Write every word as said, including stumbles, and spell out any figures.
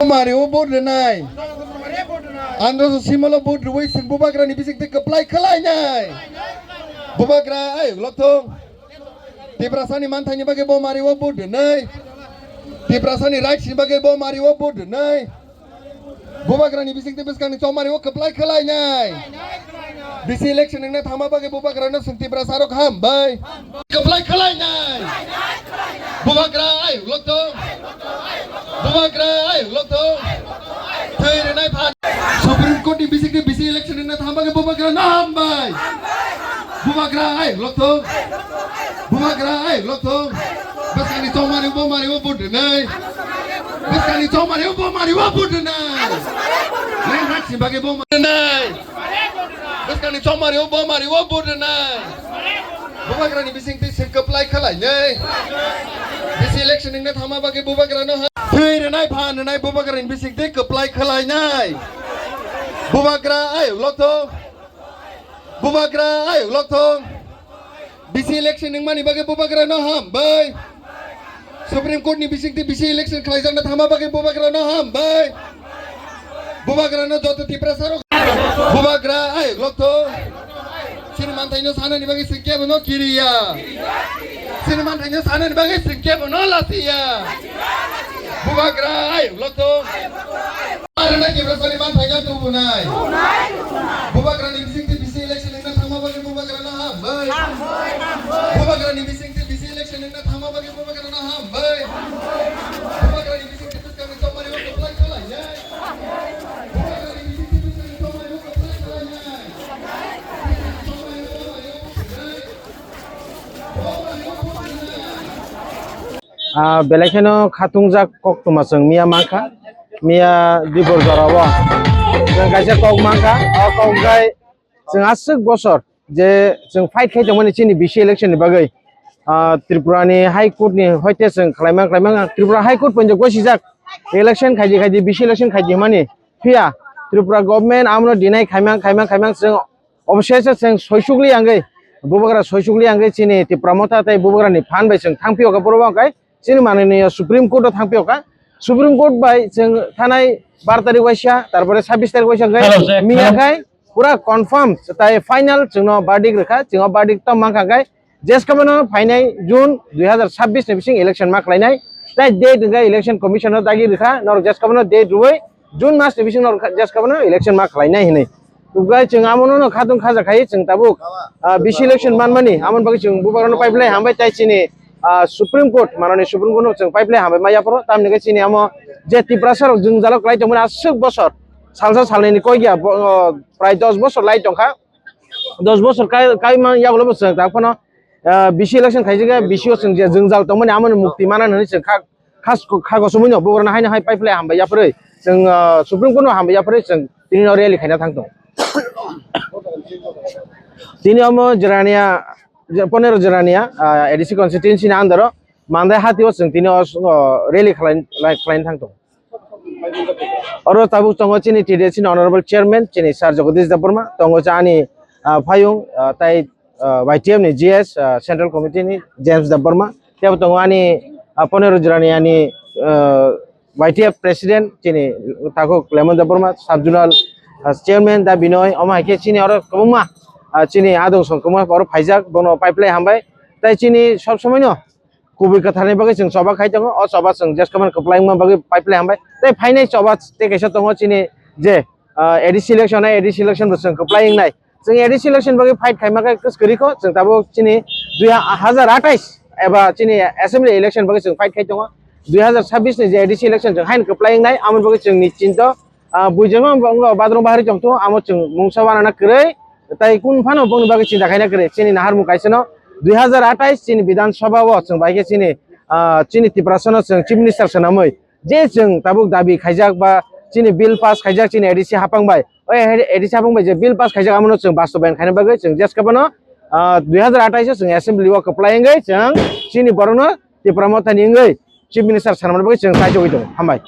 Mari o vote rwnai. Andro simolo vote rwui sing bubagra ni bising twi kwplai khwlainai. Bubagra ai lokthong. Tiprasani manthai ni bagwi bo mari o vote rwnai. Tiprasani rights ni bagwi bo mari o vote rwnai. Bubagra ni bising twi bwskang ni chongmari o kwplai khwlainai. Bisi election wngna thangma bagwi bubagra no sing Tiprasa rok hambai. Kwplai khwlainai. Bubagra ai lokthong. Bubagra ai lokthong. Thwi rwnai phan. Supreme Court ni bising twi bisi election wngna thangma bagwi bubagra no hambai. Bubagra ai lokthong. Bubagra ai lokthong. Bwskangni chongmari bo mari o vote rwnai. Bwskangni chongmari bo mari o vote rwnai. Lengrad simbagwi bo mari rwnai. Bwskangni chongmari bo mari o vote rwnai. Bubagrani bising twi sing kwplai khwlainai. Bisi election wngna thangma bagwi bubagrano ha. Thwi rwnai phan rwnai bubagrani bising twi kwplai khwlainai. Bubagra ai lokthong. Bubagra ai lokthong. Bisi election wngmani bagwi bubagra no hambai. Supreme Court ni bising twi bisi election khwlaijakna thangma bagwi bubagra no hambai. Bubagra no joto Tiprasa rok. Bubagra ai lokthong. Sini manthai no sanani bagwi sing kebo no kiriya. Sini manthai no sanani bagwi sing kebo no lasiya. Bubagra ai lokthong. Arwna Tiprasani manthai no tubunai. Bubagrani bising twi bisi election wngna thangma bagwi bubagrano hambai. Bubagrani bising twi bisi election wngna thangma bagwi bubagrano hambai. Bubagrani bising twi bwskangni chongmari o kwplai khwlainai. Bubagrani bising twi bwskangni chongmari o kwplai khwlainai. Ah, belai kheno khatungjak koktwma chwng miya mankha. Miya dibor jorao chwng kaisa kok mankha. O kok bai chwng aswk bosor je chwng fight khai tongmani chini bisi election ni bagwi. Ah, Tripura ni High Court ni hoite chwng khlaimang khlaimang Tripura High Court poito gosijak election khaidi khaidi bisi election khaidi hwnmani. Phiya Tripura government amono deny khaimang khaimang khaimang chwng Obosese chwng soisukli yangwi, bubagra soisukli yangwi chini Tipra Motha tei bubagrani phan bai chwng thangphiyo kha, borok bo hwnkhe chini mananiya Supreme Court o thangphiyo kha. Supreme Court bai chwng thanai bar tarik waisa, tarpore sabbish tarik waisa hwnkhe miya khai pura confirm tai final chwngno verdict rwkha, chwngno verdict tamo mankha hwnkhe Jeskabano phainai June dui hazar sabbish ni bising election ma khlainai. Tai date hwnkhe election commission no dagi rwkha, norok jeskabano date rwui June mas ni bising norok jeskabano election ma khlainai hinwi. Tubukhe chwng amono no khatung khaja khai chwng tabuk, ah, bisi election manmani, amoni bagwi chwng bubagrano pipeline hambai tai chini, ah, Supreme Court, manani Supreme Court no chwng pipeline hambai ma yaphoro, tamni khe chini amo je Tiprasa rok jwngjalo kwlai tongmani aswk bosor, salsa salnwi ni kok ya, bo-, oh, prai dos bosor lai tongkha. Dos bosor kai, kai man yagulo bo chwng tak phano, ah, bisi election khaijak ya, bisi o chwng je jwngjal tongmani amoni mukti mana hwnwi chwng kha, khas, kha kochomwi no bugrano haino hai pipeline hambai yapharwi chwng, ah, Supreme Court no hambai yapharwi chwng tini no rally khaina thang tong. Tini omo Jirania, je, Ponero Jirania, ah, A D C constituency ni under o Mandai hati o chwng tini o, o rally khlai, lai, khlaina thang tong. Oro tabuk tongo chini T D C ni Honorable Chairman, chini Sir Jagadish Debbarma, tongo cha ani, ah, phayung, ah, tai, ah, Y T F ni G S, ah, Central Committee ni James Debbarma, tebo tongo ani, ah, Ponero Jirani ani, ah, Y T F President, chini takhuk Lemon Debbarma, Sub Zonal, ah, Chairman da Binoy, omo hai khe chini oro kwbangma, ah, chini adong song kwbangma oro phaijak, bono pipeline hambai, tai chini sob somoi no kubui kwtharni bagwi chwng choba khai tongo. O choba chwng jeskabani kwplai wngma bagwi pipeline hambai. Tei phainai choba tei kaisa tongo chini je, ah, A D C election, A D C election bo chwng kwplai wngnai. Chwng A D C election bagwi fight khaima khe kwskwrwi kho. Chwng tabuk chini dui hazar athais eba chini assembly election bagwi chwng fight khai tongo. Dui hazar sabbish ni je A D C election chwng haino kwplai wngnai, amoni bagwi chwngni chinta, ah, buijakma wngkha badrong bahari tongthogo, amo chwng mungsa wanana kwrwi. Tai kung phano bongni bagwi chinta khaina kwrwi. Chini naharmung kaisano dui hazar athais chini Bidhan Sabha o chwng bai khe chini, ah, chini Tiprasano chwng Chief Minister swnamwi je chwng tabuk dabi khaijak ba chini bill pass khaijak chini A D C haphang bai. O A D C haphang bai je bill pass khaijak amono chwng bastobayan khaina bagwi chwng jeskabano, ah, dui hazar athais o chwng assembly o kwplai wngwi chwng chini borokno Tipra Mothani wngwi Chief Minister swnamna bagwi chwng kaichogwi tongo. Hambai.